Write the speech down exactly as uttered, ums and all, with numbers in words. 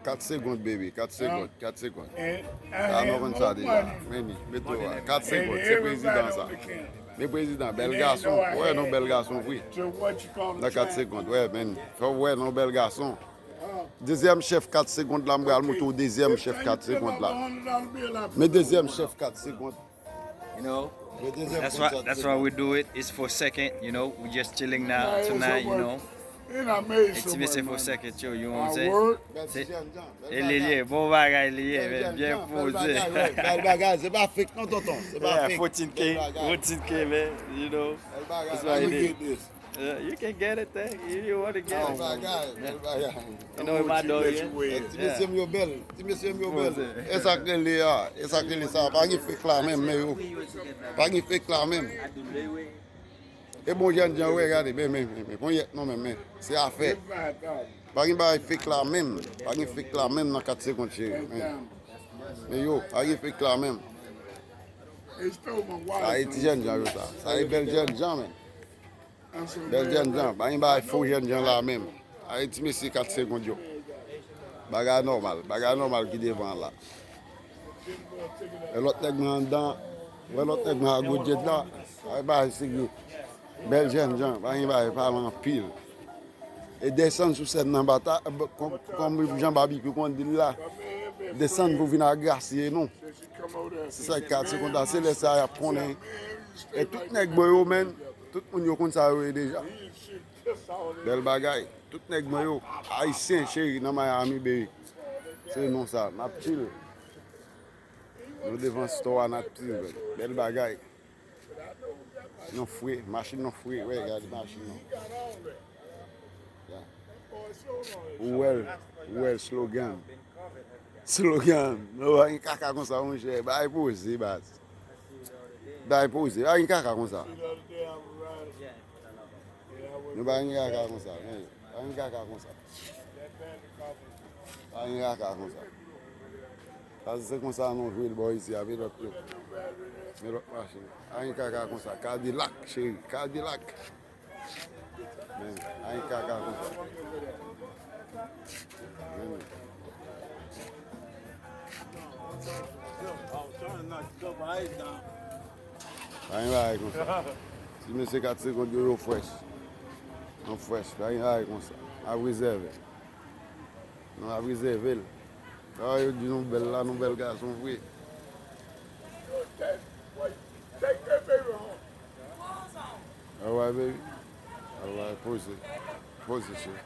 Kat segond, baby, kat segond, kat segond. Sa nou konn sa deja. Men li, mete w a. Kat segond, se prezidan sa. Men prezidan, bèl gason. Ou wè non bèl gason vre. Nan kat segond, wè, men. Fò w wè non bèl gason. Dezyèm chèf kat segond la, m pral montre w dezyèm chèf kat segond la. Men dezyèm chèf kat segond. You know, Men dezyèm that's chèf why kat that's why segond. We do it. It's for second. You know, we just chilling now tonight. You know, It's amazing. Ti mesye for Man. Second, yo, you know I what I'm work. Bèl ti jèn jan, bèl E li bagay. ye, bon bagay li ye, Bèl men, jèn byen jan, bèl poze. bagay, wè, bèl bagay. Se pa fake non, tonton. Se pa Yeah, fake. fourteen K, Bèl bagay. fourteen K, man. You know, Bèl bagay. That's why Let you me did. get this. Yeah, you can get it there if you want to get Bèl it. Bagay, bèl bagay. You know, my dog, yeah. Ti mesye m yo bèl. Ti mesye m yo bèl. Poze. E sa k rele a. E sa k rele sa. Pa gen fake la menm, men yo. Pa gen fake la menm. E bon jèn jan, wè, gade, men, men, men, men. Ponyèt non, men, men. Se afè. Pa gen bagay fake la menm. Pa gen fake la menm nan kat segond, cheri. Men, men yo, pa gen fake la menm. Sa e ti jèn jan yo sa. Sa e bèl jèn jan, men. Bèl jèn jan. Pa gen bagay fo jèn jan la menm. Sa e ti mesye kat segond yo. Bagay nòmal. Bagay nòmal ki devan la. E lòt nèg mwen anndan. Wè lòt nèg mwen a godyèt la. Sa e bagay serye. Bèl jèn jan. Pa gen bagay pale anpil. E desann sou sèn nan bata, kòm, kòm Jan Babikyou konn di l la, desann pou vin agrasye nou. Se sa k ka se konsa, se lè sa y ap konnen. E tout nèg mwen yo, men, tout moun yo konn sa yo ye deja. Bèl bagay. Tout nèg mwen yo, ayisyen cheri nan Miami Bay. Se non sa, n ap chill. Nou devan store a, n ap chill, bèl bagay. Nou fre, machin nou fre, wè, gade machin nou. Ya. Ou wè l, ou wè l, slogan. Slogan, nou pa gen kaka konsa, monchè, bay poze, baz. Bay poze, pa gen kaka konsa. Nou pa gen kaka konsa, men, pa gen kaka konsa. Pa gen kaka konsa. Pase se konsa nou jwe l bò isi a, men lòt yo. Men lòt machin. Pa gen kaka konsa. Kadilak, cheri. Kadilak. Men, pa gen kaka konsa. Men. Pa gen bagay konsa. Ti mesye kat segond yo, yo fresh. Nou fresh. Pa gen bagay konsa. Ap rezève. Nou ap rezève l. Sa yo di nou bèl la, nou bèl gason vre. Alright, baby. Alright, poze. Poze, cheri.